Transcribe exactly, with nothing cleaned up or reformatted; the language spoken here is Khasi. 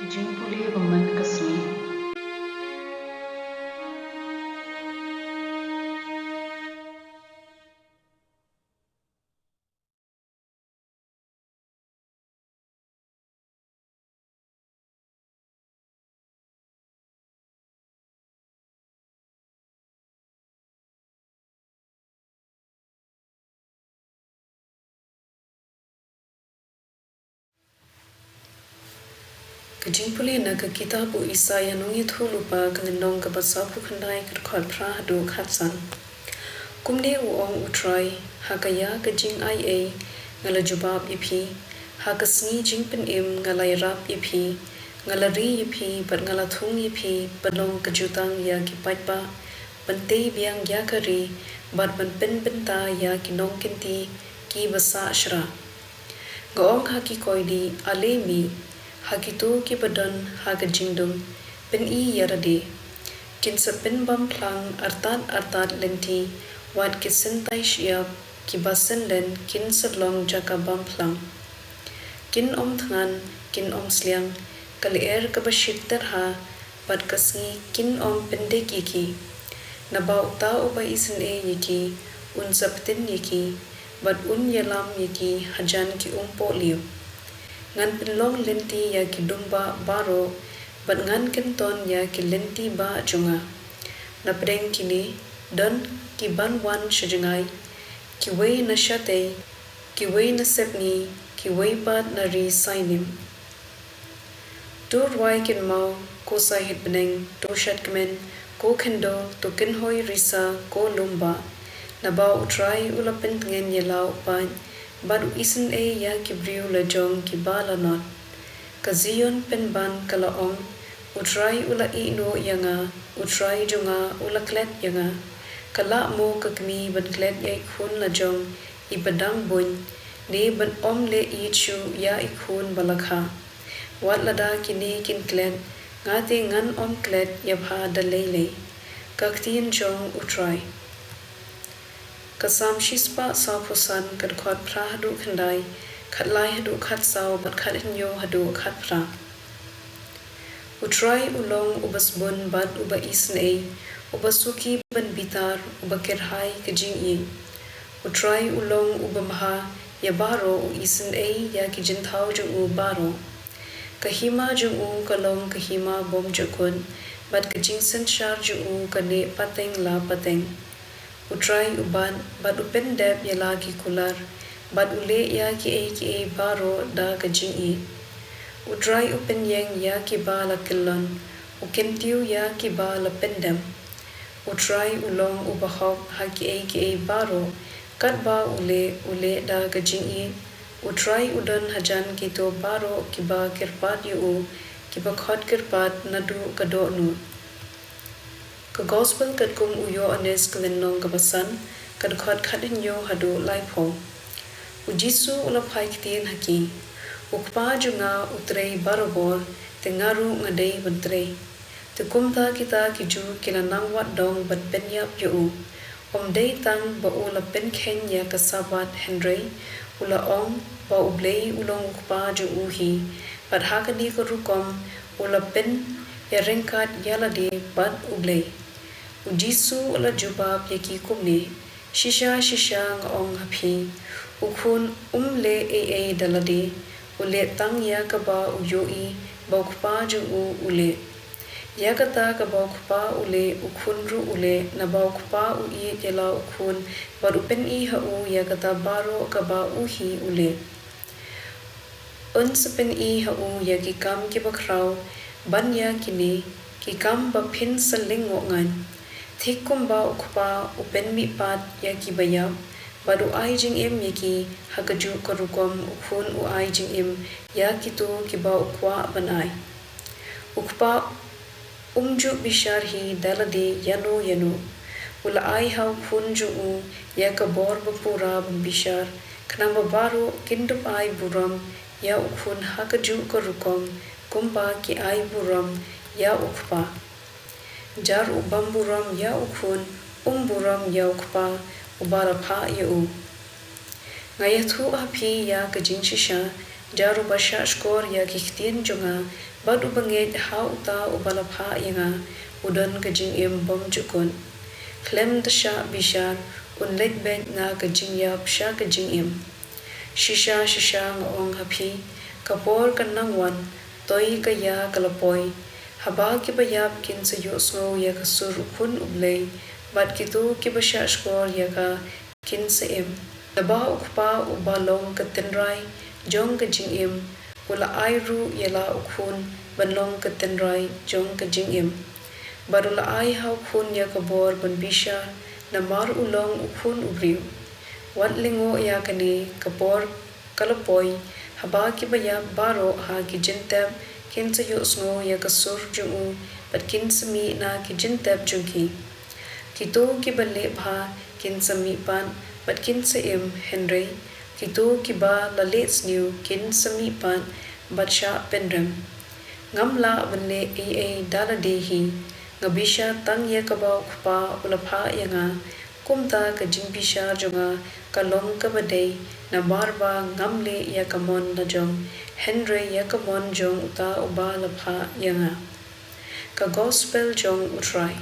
Jingpule ba man ka sngi. Ka jingpule na ka kitab u Isaïah Nongïathuhlypa, ka lynnong kaba sawphew khyndai, ka dkhot phra haduh khatsan. Kumne u ong U Trai: Ha kata ka jingaiei nga la jubab ïa phi, ha ka sngi jingpynim nga la ïarap ïa phi, nga la ri ïa phi bad nga la thung ïa phi ban long ka jutang ïa ki paidbah, ban tei biang ïa ka ri bad ban pynbynta ïa ki nongkynti kiba sah shra. Nga ong ha ki koidi: Ale mih. Ha kito kiba don ha ka jingdum: Pyni ïa lade. Kin sa pynbam phlang artat artat lynti, wat ki syntai shyiap kiba synlen kin sa long jaka bam phlang. Kin ym thngan, kin ym sliang, ka lyer kaba shit tyrha bad ka sngi kin ym pyndik ïa ki. Naba uta uba isynei ïa ki un sa btin ïa ki bad un ïalam ïa ki hajan ki umpohliew. Ngan pynlong lynti ïa ki dumbah baroh bad ngan kynton ïa ki lynti bah jong nga. Napdeng kine don ki ban wan sha jngai, kiwei na shatei, kiwei na sepngi, kiwei pat na ri Sainim. To rwai kynmaw, ko Saihdbneng, to shadkmen, ko khyndew, to kynhoi risa, ko lum bah. Naba U Trai u la pyntngen ïa la u paid bad u isynei ïa ki briew lajong kiba la not. Ka Zion pynban ka la ong: U Trai u la ïehnoh ïa nga, U Trai jong nga u la klet ïa nga. Ka lah mo ka kmie ban klet ïa i khun lajong iba dang buiñ, ne ban ym leh ïeit shuh ïa i khun ba la kha? Wat lada kine kin klet, nga te ngan ym klet ïa pha da lei lei. Ka ktien jong U Trai. Ka Salm shispah sawphew san, ka dkhot phra haduh khyndai, khatlai haduh khatsaw bad khathynñiew haduh khatphra. U Trai u long uba sbun bad uba isynei, uba suki ban bitar, uba kyrhai ka jingïeit. U Trai u long uba bha ïa baroh, u isynei ïa ki jingthaw jong u baroh. Ka hima jong u ka long ka hima bymjukut, bad ka jingsynshar jong u ka neh pateng la pateng. U Trai u bat bad u pyndep ïa la ki kular, bad u leh ïa kiei kiei baroh da ka jingïeit. U Trai u pynïeng ïa kiba la kyllon, u kyntiew ïa kiba la pyndem. U Trai u long uba hok ha kiei kiei baroh, katba u leh, u leh da ka jingïeit. U Trai u don hajan kito baroh kiba kyrpad ïa u, kiba khot kyrpad naduh ka dohnud. Ka Gospel katkum u Ïoannis, ka lynnong kaba san, ka dkhot khathynñiew haduh laiphew. U Jisu u la phai ktien ha ki: U Kpa jong nga u trei barabor, te nga ruh nga dei ban trei. Te kumta kita ki Jiw ki la nang wad dong ban pynïap ïa u. Ym dei tang ba u la pynkheiñ ïa ka Sabbath, hynrei u la ong ba U Blei u long U Kpa jong u hi, bad ha kane ka rukom u la pynïaryngkat ïa lade bad U Blei. U Jisu u la jubab ïa ki kumne: Shisha shisha nga ong ha phi, u khun um leh ei ei da lade, u leh tang ïa kaba u ïohi ba u kpa jong u u leh. Ïa kata kaba u kpa u leh, u khun ruh u leh, naba u kpa u ïeit ïa la u khun, bad u pyni ha u ïa kata baroh kaba u hi u leh. Un sa pyni ha u ïa ki kam kiba khraw, ban ïa kine ki kam ba phin sa lyngngoh ngan. Thik kumba u kpa u pynmihpat ïa kiba ïap, bad u ai jingim ïa ki, ha kajuh ka rukom u khun u ai jingim ïa kito kiba u kwah ban ai. U kpa um ju bishar hi da lade ïano ïano. U la ai ha u khun jong u ïa ka bor ba pura ban bishar, khnang ba baroh kin dup ai burom ïa u khun ha kajuh ka rukom kumba ki ai burom ïa u kpa. Jar u bam burom ïa u khun, um burom ïa u kpa uba la phah ïa u. Nga ïathuh ha phi ïa ka jingshisha, Jar uba shahshkor ïa ki ktien jong nga, bad uba ngeit ha uta uba la phah ïa nga, u don ka jingim bymjukut. Khlem da shah bishar, un leit beit na ka jingïap sha ka jingim. Shisha, shisha, nga ong ha phi, ka por kan nang wan, toi ka ïa ka la poi, haba kiba ïap kin sa ïohsngew ïa ka sur u Khun u Blei, bad kito kiba shahshkor ïa ka kin sa im. Naba u Kpa uba long ka tynrai jong ka jingim, u la ai ruh ïa la u Khun ban long ka tynrai jong ka jingim. Bad u la ai ha u Khun ïa ka bor ban bishar, namar u long u Khun u briew. Wat lyngngoh ïa kane, ka por ka la poi, haba kiba ïap baroh ha ki jingtep kin sa ïohsngew ïa ka sur jong u, bad kin sa mih na ki jingtep jong ki. Kito kiba leh bha kin sa mihpat, bad kin sa im, hynrei kito kiba la leh sniew kin sa mihpat, bad shah pynrem. Ngam lah ban leh ei ei da lade hi, nga bishar tang ïa kaba u Kpa u la phah ïa nga. Kumta ka jingbishar jong nga ka long kaba dei, namar ba ngam leh ïa ka mon la jong, hynrei ïa ka mon jong uta uba la phah ïa nga. Ka Gospel jong U Trai.